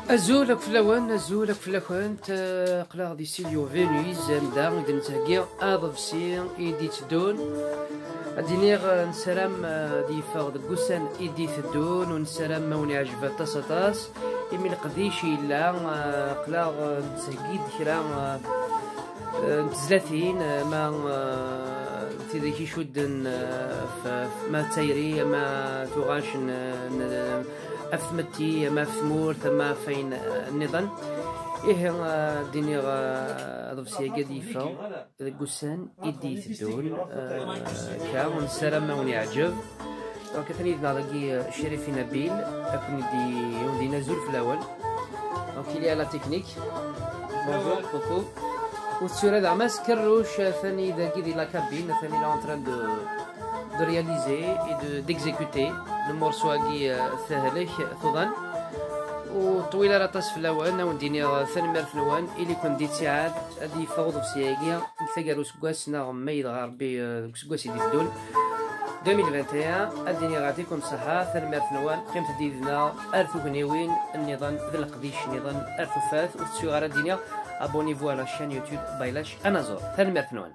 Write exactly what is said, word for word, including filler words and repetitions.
Azul akk fell-awen, azul akk fell-akent. Eh, aql-aɣ di Silio Venus, anda i d-nettheggi aḍebsi i d-itteddun. Ad d-iniɣ, eh, nessaram, eh, ad yeffeɣ deg ussan i d-iteddun, u nessaram ma wen-iɛjeb aṭas, aṭas. Imi leqdic yella, eh, aql-aɣ, eh, nettheggi-d kra, eh, eh, n tezlatin, eh, ma, eh, n tidak icudden, eh, f-, f-, ma d tayri, ma tuɣac n, n, af tmetti, ama af tmurt, ama af wayen, eh, nniḍen. Ihi, eh, ad d-iniɣ, eh, aḍebsi-agi ad yeffeɣ deg ussan i d-iteddun, eh, akka, nessaram ma wen-iɛǧeb. Donc, atan yid-neɣ dagi, eh, Chérif Nabil, ad ken-id-, ad wen-d-yini azul fell-awen. Donc, il est à la technique. Bonjour, coucou. U d tura daɣ Mass Kerrouche, atan dagi di la cabine, atan il est en train de, de réaliser et de, d'exécuter le morceau-agi, euh, Tehlek Tuḍan. Ur ṭwil ara aṭas fell-awen, ad wen-d-iniɣ tanemmirt-nwen, ili-ken d-ittiɛad, ad d-yeffeɣ uḍebsi-agi deg taggara n useggas, neɣ ma yebɣa Rebbi, euh, deg useggas i d-iteddun, deux mille vingt et un. Ad d-iniɣ yeɛṭikum ṣṣeḥḥa, tanemmirt-nwen, qqimet-d yid-neɣ ar tugniwin nniḍen d leqdic nniḍen ar tufat. Ur tettuɣ ara ad d-iniɣ, abonnez-vous à la chaîne YouTube Baylac Anaẓur. Tanemmirt-nwen.